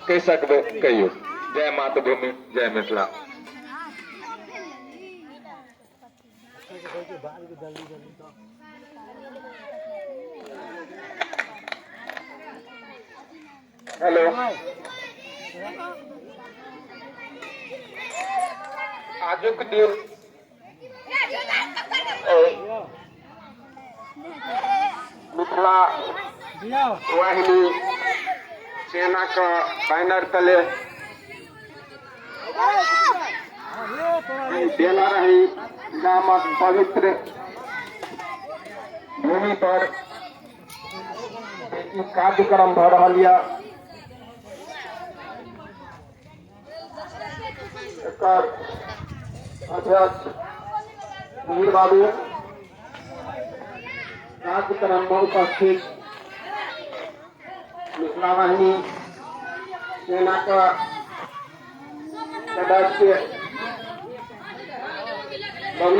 कहि सकबै कहियौ। जय मातृभूमि, जय मिथिला। हेलो, आजुक दिन मिथिला वाहिनी सेना के बैनर तले बेला रही गामक पवित्र भूमि पर ई कार्यक्रम भऽ रहल यऽ। एकर अध्यक्ष मिहिर बाबू, कार्यक्रम में उपस्थित मिथिला वाहिनी सेना के सदस्य बबलू।